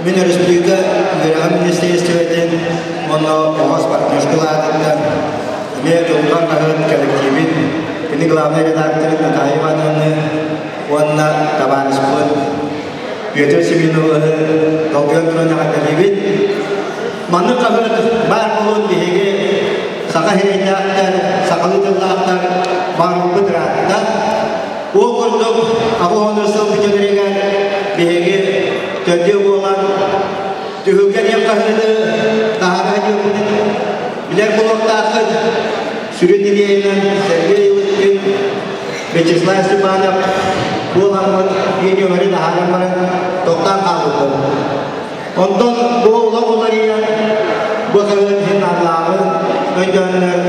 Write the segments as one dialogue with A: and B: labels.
A: Мин өрөспүүбүлүкэ үөрэҕин министиэристибэтин уонна оҕо спортивнай аатыттан эмиэ Дьулурҕан хаһыат кэлэктиибин, кини главнай редакторын Наталья Ивановны уонна табаарыспын Петр Семеновиһы долгуйан туран эҕэрдэлиибит. Маннык хаһыат баар буолуон биһиги саха сирэйдээхтэр, сахалыы тыллаахтар баарбыт ыраатта. Ол курдук, 80 сыл бүтэлэригэр биһиги төрдүө буолан түһүлгэ диэн хаһыаты таһаара диэбитин билэр буолуохтааххыт. Сүрүн идиэйинэн Сергей Лыткин, Вячеслав Степанов буоламмыт видеолары таһааран баран тохтоон хаалбыппыт. Онтон бу олох уларыйан, бу хаһыат иһин наадалааҕын өйдөөннөр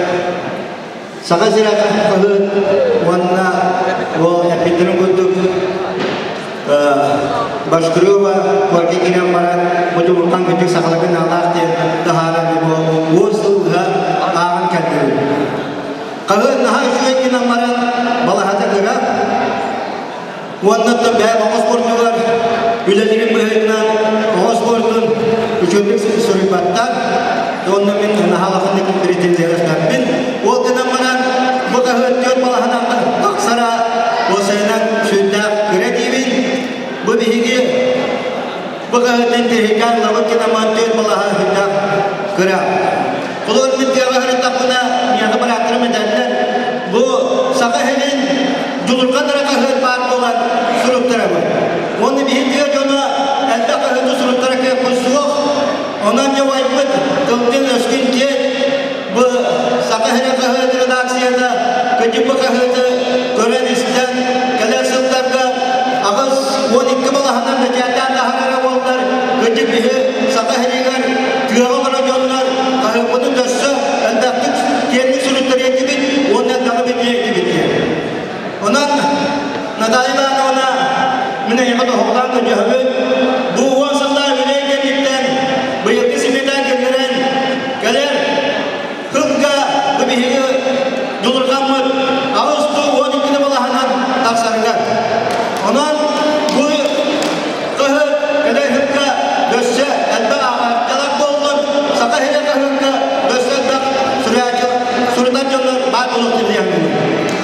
A: Саха сирэ хаһыат уонна ол эппиттэрин курдук Башкирова куоракка киирэн баран бу Дьулурхан күндүк сахаларга наалаах диэн таһааран бу уон сыл ыһа ааҕан кэллибит. Хаһыат наһаа үчүгэй гынан баран балаһата кыра. Уонна бэйэм оҕо спордугар үлэлиирим быһыытынан оҕо спордун үчүгэйдик суруйбаттар. Уонна мин наһаа улаханнык претензияласпаппын. Ол гынан баран бу хаһыат түөрт балаһанан тахсара уосайынан сүрдээх кыра диибин. Бу биһиги бу хаһыатын тиһиккэ лабыт гынан түөрт балаһа сүрдээх кыра. Холобур мин тыаҕа сырыттахпына миэхэ бырааттарым этэллэр бу Саха сирин Дьулурҕан эрэ хаһыат баар буолан суруттарабыт. Уонна биһиги тыа дьоно элбэх хаһыаты суруттара кыахпыт суох. Онон дьэ убайбыт тылгын-өскүн киэн бу Саха сирин хаһыат редакцията КДП хаһыаты көрөн-истэн кэлэр сылларга 82 балаһанан бэчээттээн таһаарара буоллар кырдьык биһи Саха сиригэр тыаҕа олорор дьоннор хаһыаппытын өссө элбэхтик киэҥник суруттарыа этибит уонна элбэҕи билиэ этибит диэн. Онон Наталья Ивановна мин эйиэхэ тоһоҕолоон көрдөһөбүн. Бу 10 сыллаах үлэ кэнниттэн быйылгы симиэтэ киллэрэн кэлэр Кылга бу биһиги дьулурҕаммыт 82 балаһанан тахсарыгар. Онон бу кыһын кэлэр сылга өссө элбэх ааҕааччылар буоллун, Саха сирэ хаһыакка өссө элбэх суруйааччы, сурутар дьоннор баар буолуохтун диэн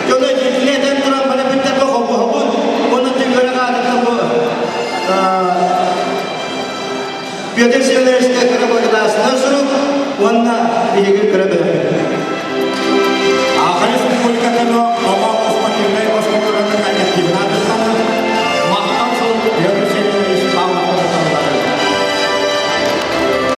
A: Дьону итини этэн туран бары бүттэргэ холбоһобут уонна түҥ аатыттан бу Петр Семеновичка кыра благодарственный сурук уонна биһиги кыра бэлэх.